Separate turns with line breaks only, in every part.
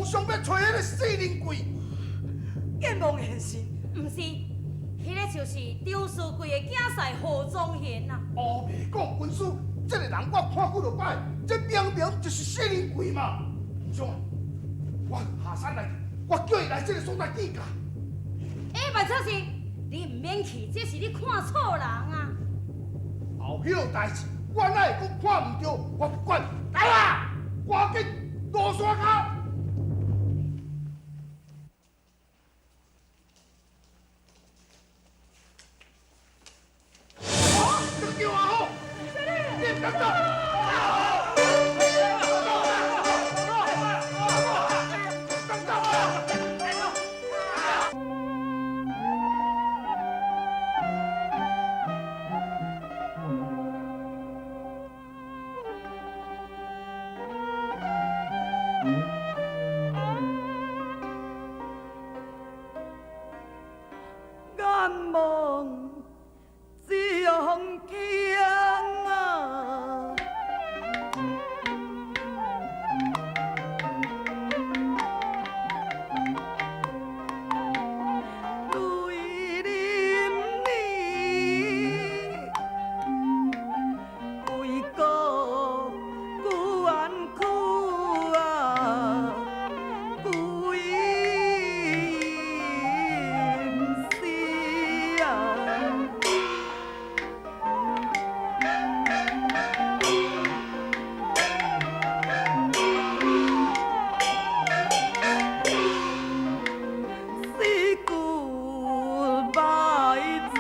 上欲揣彼个死人鬼。
阎王现身？
毋是，彼个就是张书贵的囝婿何宗宪啊！
乌白讲军师，这个人我看几落摆，这明明就是死人鬼嘛！皇上啊，我下山来，我叫伊来这个所在见驾。
欸，万错事，你毋免去，这是你看错人啊！
后彼落代志，我哪会阁看毋著？我不管，来啊，赶紧落山跤！叫阿虎，你毋敢走！
眼望将卿啊，泪淋漓，为国冤屈啊，归死啊！死骨埋葬，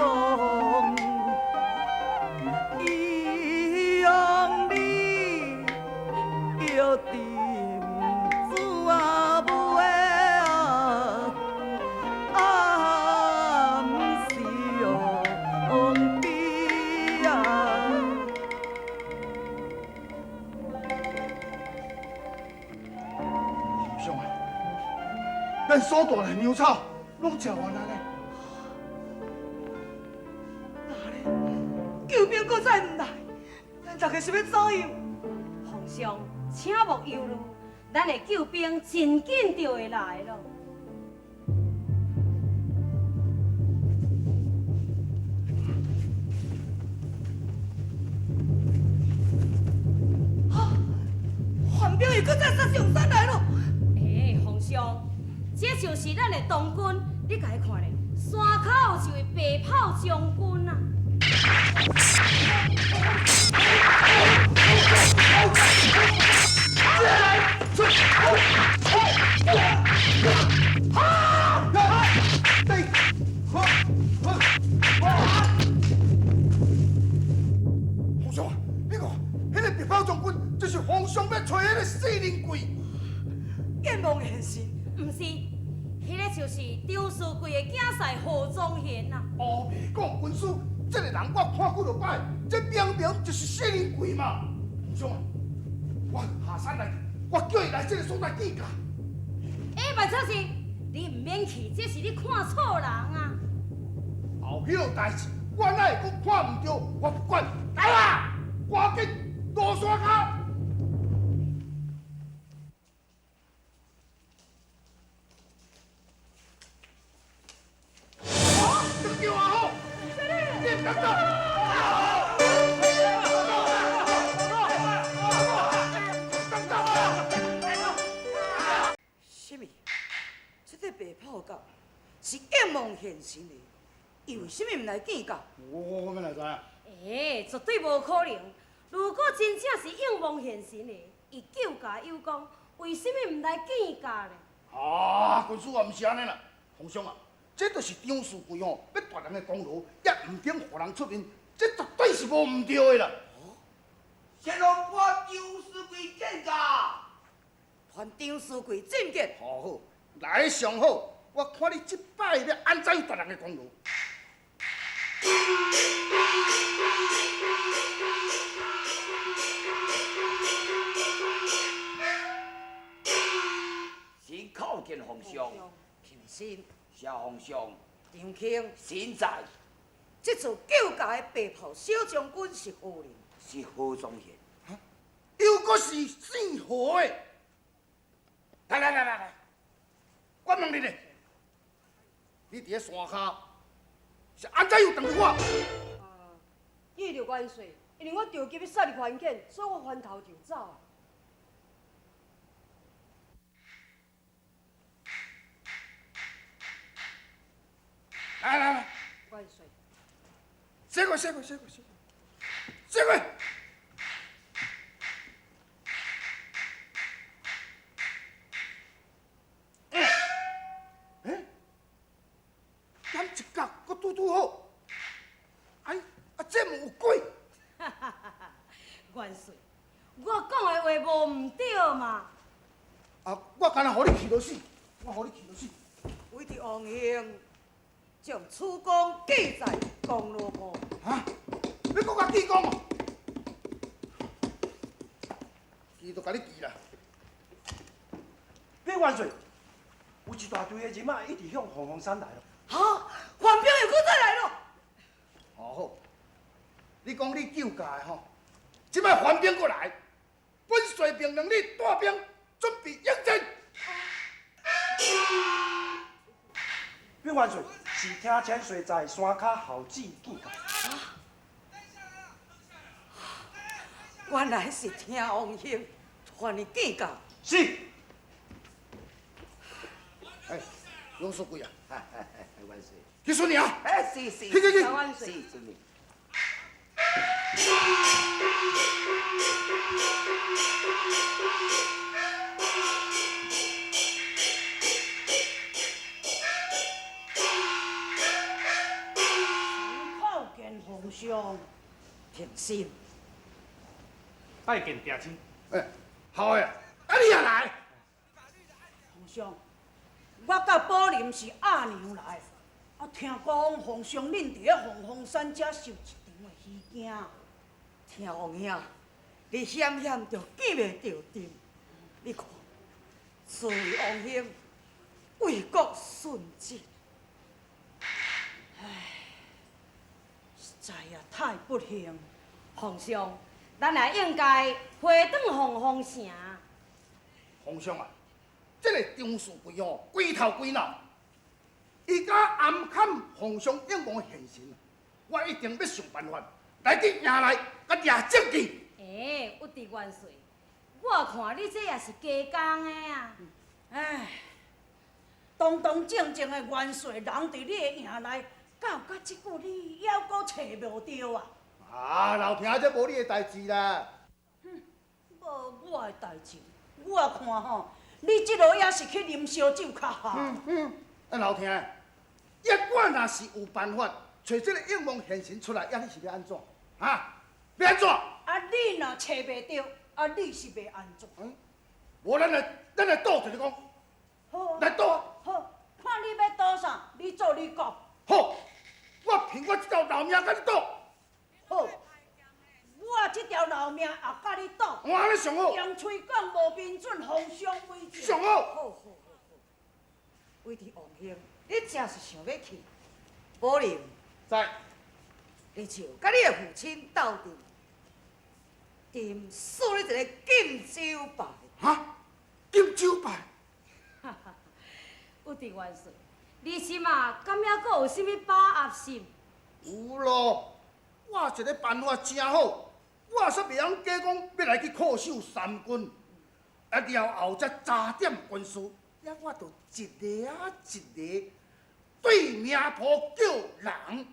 伊用你叫沉子啊尾啊，啊毋是王妃啊。
皇上啊，咱所带的粮草拢食完啊呢。
哪咧？救兵阁再毋来，咱大家是欲怎样？
皇上，请莫忧虑，咱的救兵真紧就会来咯。
反兵又阁再杀上山来咯！
欸，皇上，这就是咱的当军，你共伊看咧，山跤有一位白袍将军啊！
皇上啊，你看，彼个白袍将军就是皇上欲揣彼个死人鬼。
阎王现身？
毋是，彼个就是张书贵的囝婿何宗宪啊！
乌白讲军师，这个人我看几落摆，这明明就是死人鬼嘛！皇上啊，我下山来，我叫伊来这个所在见驾。
欸，万错事，你毋免去，这是你看错人啊！
后彼落代志，我哪会阁看毋著？我不管，来啊，赶紧落山跤！叫阿虎，你毋敢走！
什么？这个白袍甲是阎王现身的，伊为什么毋来见驾？
我欲哪知影？
欸，绝对无可能！如果真正是应王现身的，伊救驾有功，为什么毋来见驾呢？
啊，军师啊，毋是按呢啦，皇上啊，这就是张士贵吼，欲夺人的功劳，也毋肯予人出面，这绝对是无毋对的啦。
先让我张士贵见驾。
传张士贵进见。
好好，来上好，我看你这摆欲按怎夺人的功劳。
先叩见皇上，
平身。
谢皇上。
张卿，
身在。
这次救驾的白袍小将军是何人？
是何宗宪。
又阁是姓何的？來來來來來，我問你咧，你佇咧山跤是按怎樣當著我？
啊，遇著元帥，因為我著急欲殺入環境，所以我翻頭就走啊。
來來來，
元帥，
這個這個這個這個，這個。欸，減一角，閣拄拄好。哎，啊，這毋有鬼？
哈哈哈哈！元帥，我講的話無毋對嘛？
啊，我敢若予你氣著死，我予你氣著死。
為著王兄，將此功記在功勞簿。
啊？你閣共記功哦？記就共你記啦。
稟元帥，有一大隊的人馬一直向鳳凰山來咯。
哈！反兵又閣再來咯。
好好，你講你救駕的吼，這擺反兵閣來，本帥命令你帶兵準備應戰。
稟元帥，是聽千歲在山跤孝子見駕。
原來是聽王兄傳伊見駕。
是。
哎，楊書記啊，
元帥，
去巡營。
哎，是是。
去去去。
是，遵命。
叩見皇上，
平心。
拜見爹親。
哎，好的，啊你也來。
皇上，我佮寶林是阿娘來，啊，聽講皇上恁佇咧鳳凰山遮受一場的虛驚。
聽王兄，你險險就見袂著朕。你看，此位王兄為國殉職，
唉，實在也太不幸。
皇上，咱也應該回轉鳳凰城。
皇上啊，這個張士貴吼，規頭規腦，伊敢暗崁皇上應王現身，我一定欲想辦法來去營內共掠證據。
欸，鬱狄元帥，我看你這也是加工的啊！
唉，堂堂正正的元帥人佇你的營內，到甲這久你猶閣揣無著啊？
啊，老聽這無你的代誌啦。
哼，無我的代誌，我看吼，你這落也是去啉燒酒較好。
嗯嗯，啊老聽，抑我若是有辦法揣這個應王現身出來，抑你是欲按怎？啊，欲按怎？
啊，你若揣袂著，啊，你是欲按怎？
嗯，無咱來賭一下講。
好。
來賭啊！
好，看你欲賭啥，你做你講。
好，我憑我這條老命共你賭。
好，我這條老命也共你賭。
我按呢上好。
用喙講無憑準，皇上為證。
上好。
好好好好，為著王兄，你真是想欲去。寶林。
在。
你就佮你的父親鬥陣，朕賜你一个金招牌。
哈？金招牌？
哈哈，鬱狄元帥，你這馬敢猶閣有啥物把握心？
有咯，我一个辦法誠好，我煞袂曉假講欲來去恪守三軍，啊了後才查點軍事，遐我就一个啊一个對名簿叫人。